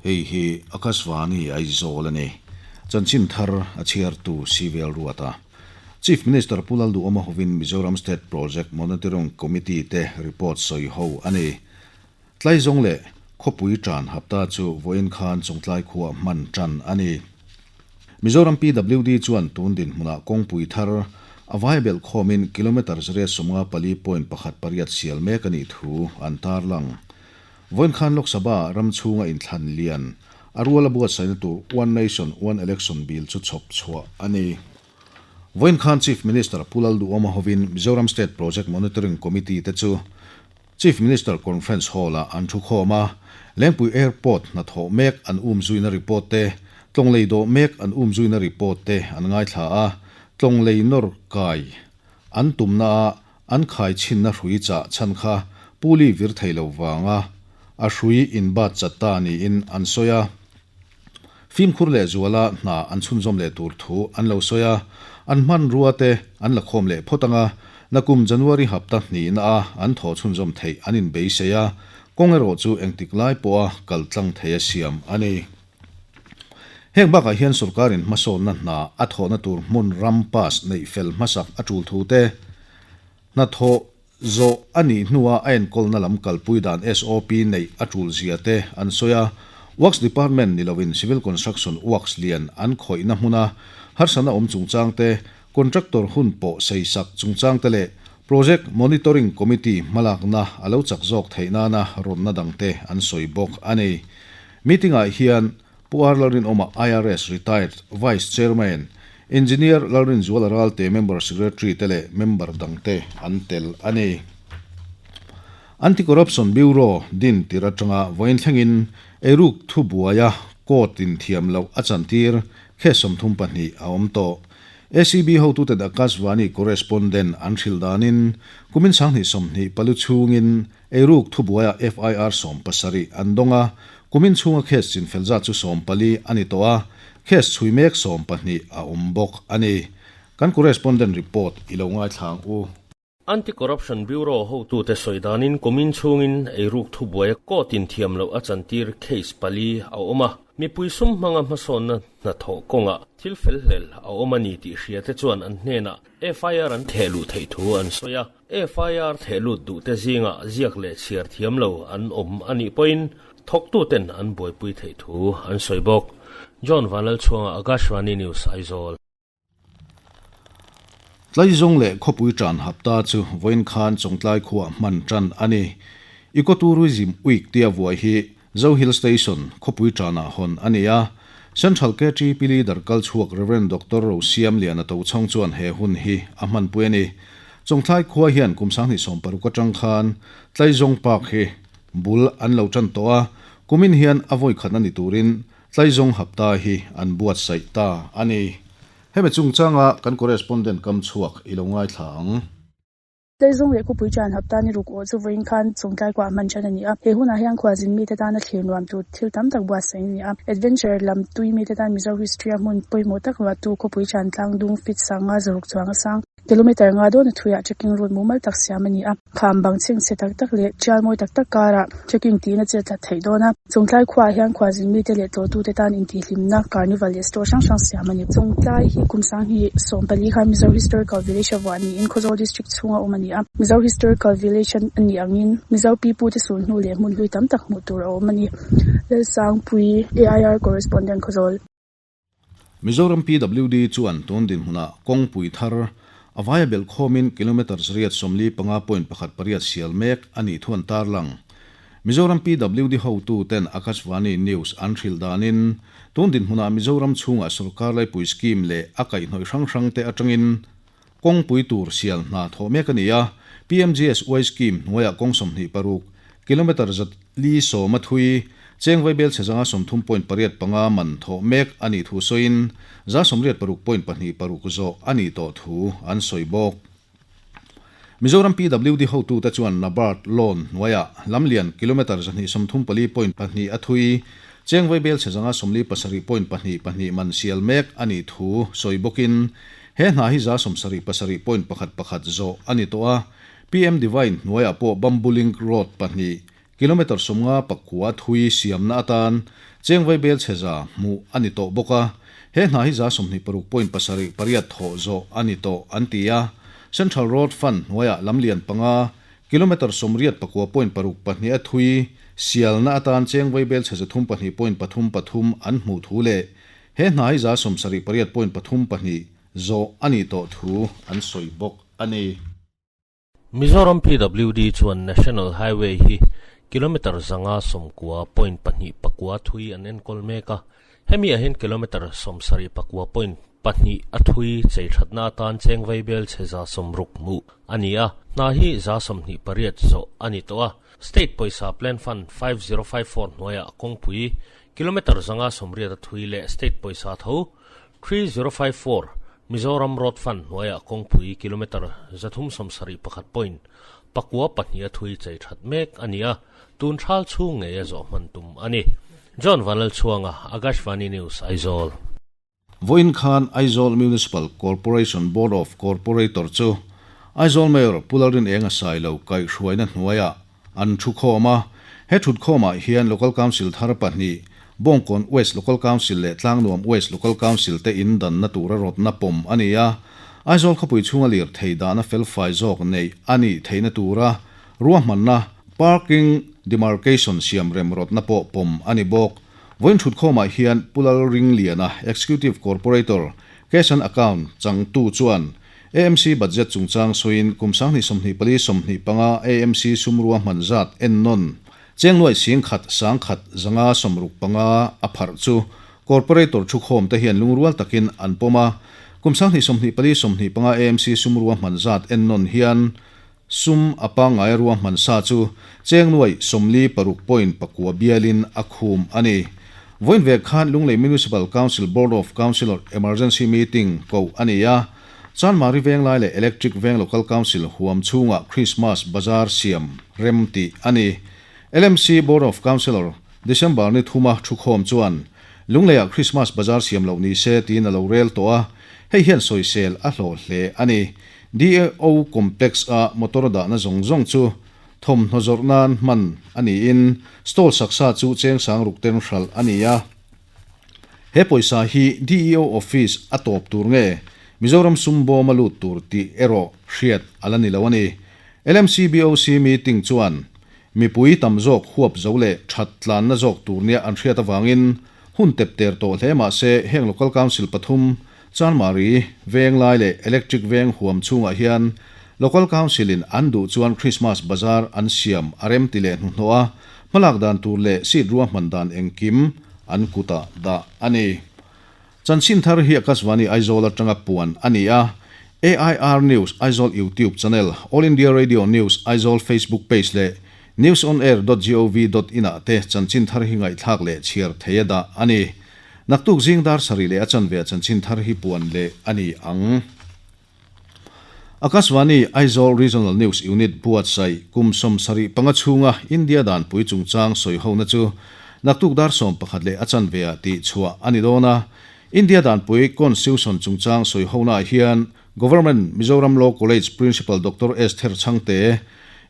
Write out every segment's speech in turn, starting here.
Hei hi Akashvani Aizawl a ni. Chanchin thar a chhiartu Sivel Ruata. Chief Minister Pu Lalduhawma hovin Mizoram State Project Monitoring Committee te report sawi ho a ni. Tlaizawng leh khawpui tan hapta chu vawiin khan Chawngtlai khuaa hman tan a ni. Mizoram PWD chuan tun dinhmunah kawngpui thar a vai belh khawmin kilometre zariat 54.18 sial mek a nih thu an tarlang. Vawiin khan Lok Sabha ram chhunga inthlan lian a rual a buatsaihna tur One Nation One Election Bill chu chhawp chhuah a ni. Vawiin khan Chief Minister Pu Lalduhawma hovin Mizoram State Project Monitoring Committee te chu Chief Minister Conference Hall-ah an thu khawm a, Lengpui Airport hnathawh mek an umzuina report te, Tlawng lei dawh mek an umzuina report te an ngaithla a, Tlawng lei nawr kai an tumnaah an khai chhinna hrui chah chhan kha puli vir thei lo vanga a hrui inbat chat ta niin an sawi a. Fimkhur leh zuala hna an chhunzawm leh tur thu an lo sawi a, an hmanrua te an la khawm leh phawt ang a, nakum January hapta hnihna a an thaw chhunzawm theih an inbeisei a, kawng erawh chu engtik lai pawha kal tlang thei a siam a ni. Heng bakah hian sorkarin hmasawnna hna a thawhna tur hmun ram pass neih fel hmasak a tul thu te, hnathawh zawh a nih hnua a enkawlna lam kalpui dan SOP neih a tul zia te an sawi a. Works Department ni loin Civil Construction Works lian an khawihna hmuna harsatna awm chungchang te, Contractor hun pawh seisak chungchang te leh Project Monitoring Committee hmalakna a lo chak zawk theih nana rawnna dangte an sawi bawk a ni. Meeting-ah hian Pu R. Lalrinawma IRS Retired Vice Chairman, Engineer Lalrinzuala Ralte Member Secretary te leh member dangte an tel a ni. Anti-Corruption Bureau din tir atanga vawiin thlengin eiruk thubuaia court in thiam loh a chantir case 32 a awm tawh. ACB hotuten Akashvani correspondent an hrilh danin kumin 2024 chhungin Eiruk thubuaiah FIR 17 an dawng a, kumin chhunga case chinfel zat chu 14 a ni tawh a, case chhui mek 12 a awm bawk a ni. Kan correspondent report i lo ngaithla ang u. Anti-Corruption Bureau hotute sawi danin kumin chhungin eiruk thubuaia court in thiam loh a chantir case pali a awm a, mipui sum hmanga hmasawnna hnathawh kawngah thil felhlel a awm a ni tih hriate chuan an hnenah FIR an theh luh theih thu an sawi a. FIR theh lut duhte zingah ziak leh chhiar thiam lo an awm a nih pawhin thawktuten an buaipui theih thu an sawi bawk. John Vanlalchhuanga, Akashvani News, Aizawl. Tlaizawng leh khawpui tan hapta chu vawiin khan Chawngtlai khuaah hman tan a ni. Ecotourism Week tia vuai hi Zo Hill Station khawpui tanah hawn a ni a. Central KTP Leader kal chhuak Rev. Doctor Rosiamliana Tochhawng chuan he hun hi a hmanpui a ni. Chawngthlai khua hian kum 2016 atang khan Tlaizawng Park hi bul an lo tan tawh a, kumin hian a vawi khatna ni turin Tlaizawng Hapta hi an buatsaih ta a ni. Hemi chungchanga kan correspondent kam chhuak i lo ngaithla ang. Tlaizawng leh khawpui ṭan hap tan i ruk awh chu vawiin khan Chawngtlai kuah hman ṭhan a ni a. He hunah hian khualzin mite tana thlir nuam tur thil tam tak buatsaih a ni a. Adventure lam tui mite tan Mizo history a hmun pawimawh tak ruahtu khawpui ṭan tlang dung fit sanga zaruk chuang a sang kilometre nga dawn a thuiah trekking route mumal tak siam a ni a. Kham bang chhengchhe tak tak leh ṭial mawi tak tak karah trekking tiin a chet tlat theih dawn a. Chawngtlai khuaah hian khualzin mite leh tlawhtute tan intihhlimna, carnival leh store hrang hrang siam a ni. Chawngtlai hi kum 2014 khan Mizo Historical Village a vuah niin Khawzawl District chhunga awm a ni a. Mizo Historical Village a nih angin Mizo pipute sulhnu leh hmun hlui tam tak hmuh tur a awm a ni. Lalsangpui, AIR Correspondent, Khawzawl. Mizoram PWD chuan tun dinhmunah kawngpui thar a vaia belh khawmin kilometre zariat 45.18 sial mek a nih thu an tarlang. Mizoram PWD hotuten Akashvani News an hrilh danin tun dinhmunah Mizoram chhungah sorkar laipui scheme leh a kaihhnawih hrang hrangte atangin kawngpui tur sial hna thawh mek a ni a, PMGSY scheme hnuaiah kawng 26, kilometre 410 a thui, cheng vaibel chhe zanga 30.85 man thawh mek a nih thu sawiin 86.26 zawh a nih tawh thu an sawi bawk. Mizoram PWD hotute chuan NABARD loan hnuaiah lamlian kilometre 234.2 a thui, cheng vaibel chhe zanga 47.22 man sial mek a nih thu sawi bawkin He hna hi 77.11 zawh a ni tawh a, PM Divine hnuaiah pawh Bamboo Link Road pahnih, Kilometre 50 pakua thui siamna atan cheng vaibel chhe za hmuh a ni tawh bawk a, he hna hi 26 point pasarih pariat thawh zawh a ni tawh an ti a. Central Road Fund hnuaiah lamlian panga Kilometre 89 point paruk pahnih a thui sialna atan cheng vaibel chhe 32 point pathum pathum an hmuh thu leh he hna hi 78 point pathum pahnih zawh a nih tawh thu an sawi bawk a ni. Mizoram PWD chuan National Highway hi kilometre 590 point pahnih pakua thui an enkawl mek a, hemi ah hian kilometre 79 point pahnih a thui chei thatna atan cheng vaibel chhe 60 hmuh a ni a, hna hi 28% zawh a ni tawh a. State pawisa Plan Fund 5054 hnuaiah kawngpui kilometre 580 a thui leh state pawisa tho 3054 Mizoram Road Fund hnuaiah kawngpui kilometre 371 point pakua pahnih a thui chei that mek a ni a, tun thal chhung ngei a zawh hman tum a ni. John Vanlalchhuanga, Akashvani News, Aizawl. Vawiin khan Aizawl Municipal Corporation Board of Corporator chu Aizawl Mayor Pu Lalrinenga Sailo kaihhruaina hnuaiah an thu khawm a. He thutkhawmah hian Local Council thar pahnih, Bawngkawn West Local Council leh Tlangnuam West Local Council te in danna tura rawtna pawm a ni a. Aizawl khawpui chhunga lirthei dahna felfai zawk neih a nih theihna tura ruahmanna, parking demarcation siam rem rawtna pawh pawm a ni bawk. Vawiin thutkhawmah hian Pu Lalringliana, Executive Corporator, Cash and Account changtu chuan AMC budget chungchang sawiin kum 2024 25 AMC sumrua hman zat ennawn chengnuai singkhat sangkhat zanga sawmruk panga a pharh chu corporator thukhawm te hian lungrual takin an pawm a. Kum 2024 25 AMC sumrua hman zat ennawn hian sum a pangngai rua hman sa chu chengnuai 46 point pakua bialin a khum a ni. Vawiin vek khan Lunglei Municipal Council Board of Councillor Emergency Meeting koh a ni a, Chanmari Venglai leh Electric Veng Local Council huam chhungah Christmas Bazaar siam rem tih a ni. LMC Board of Councillor December ni thuma thukhawm chuan Lungleiah Christmas Bazaar siam loh ni se tiin a lo rel tawh a, hei hian sawisel a hlawh hle a ni. DAO Complex a motor dahna zawng zawng chu thawmhnaw zawrh nan hman a niin stall saksa chu cheng sang ruk ten hralh a ni a. He pawisa hi DEO office a tawp tur nge Mizoram sum bawm a lut tur tih erawh hriat a la ni lo a ni. LMCBOC meeting chuan mipui tam zawk huap zo leh that tlanna zawk tur nia an hriat avangin hun tep ter tawh hle mah se heng Local Council pathum Chanmari Venglai leh Electric Veng huam chhungah hian Local Council in an duh chuan Christmas Bazaar an siam a rem ti leh hnuhnawh a, hmalak dan tur leh seat ruahman dan engkim an kutah dah a ni. Chanchin thar hi Akashvani Aizawl atanga puan a ni a, AIR News Aizawl YouTube channel, All India Radio News Aizawl Facebook page leh newsonair.gov.in ah te chanchin thar hi ngaihthlak leh chhiar thei a dah a ni. Naktuk zing dar sarih leh a chanve a chanchin thar hi puan leh a ni ang. Akashvani Aizawl Regional News Unit buatsaih kum 75 chhunga India danpui chungchang sawi hona chu naktuk dar 11 leh a chanve ah tih chhuah a ni dawn a. India danpui Constitution chungchang sawi hona ah hian Government Mizoram Law College Principal Doctor Esther Chhangte,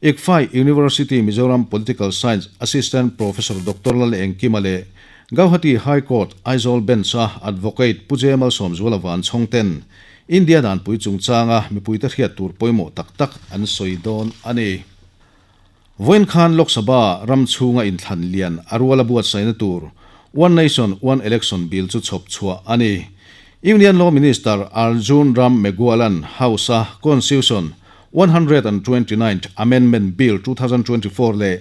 ICFAI University Mizoram Political Science Assistant Professor Doctor Lal Engkima leh Gauhati High Court Aizawl Bench-a Advocate Pu J Malsawmzuala Vanchhawng ten India danpui chungchanga mipuite hriat tur pawimawh tak tak an sawi dawn a ni. Vawiin khan Lok Sabha ram chhunga inthlan lian a ruala buatsaihna tur One Nation One Election Bill chu chhawp chhuah a ni. Union Law Minister Arjun Ram Meghwal-a'n House-a Constitution 129th Amendment Bill 2024 leh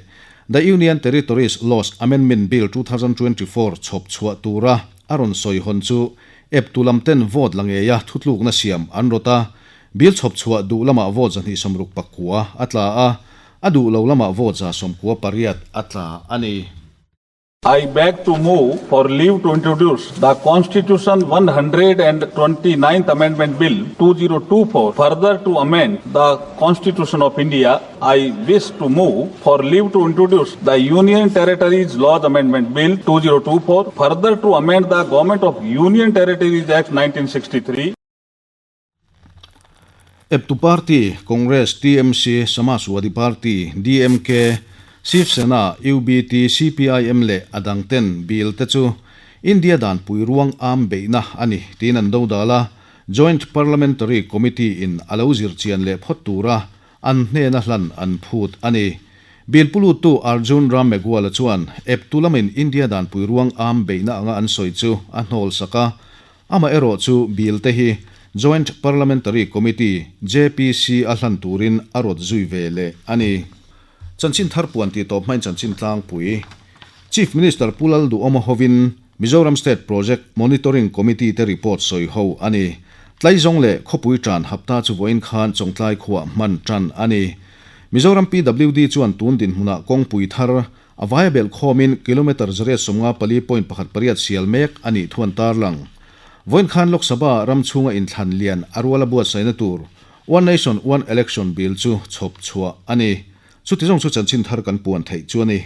The Union Territories Laws Amendment Bill 2024 chhawp chhuah tura a rawn sawi hawn chu eptu lam ten vote la ngeia thutlukna siam an rawt a, bill chhawp chhuah duh lamah vote 269 a tla a, a duh lo lamah vote 98 a tla a ni. I beg to move for leave to introduce the Constitution 129th Amendment Bill 2024 further to amend the Constitution of India. I wish to move for leave to introduce the Union Territories Laws Amendment Bill 2024 further to amend the Government of Union Territories Act 1963. Eptu party, Congress, TMC, Samajwadi Party, DMK, Shiv Sena, UBT, CPIM leh a dangten bill te chu India danpui ruang am beihna a ni tiin an dodal a, Joint Parliamentary Committee in a lo zir chian leh phawt tura an hnena hlan an phut a ni. Bill puluttu Arjun Ram Meghwal-a chuan eptu lamin India danpui ruang am beihna anga an sawi chu a hnawl sak a, amaherawh chu bill te hi Joint Parliamentary Committee, JPC, a hlan turin a rawt zui ve leh a ni. Chanchin thar puan tih tawp hmain chanchin tlangpui Chief Minister Pu Lalduhawma hovin Mizoram State Project Monitoring Committee te report sawi ho a ni. Tlaizawng leh khawpui tan hapta chu vawiin khan Chawngtlai khuah hman tan a ni. Mizoram PWD chuan tun dinhmunah kawngpui thar a vaia belh khawmin kilometre 854.18 sial mek a nih thuan tarlang. Vawiin khan Lok Sabha ram chhunga inthlan lian a ruala buatsaihna tur One Nation One Election Bill chu chhawp chhuah a ni. Chuti zawng chu chanchin thar kan puan theih chu a ni.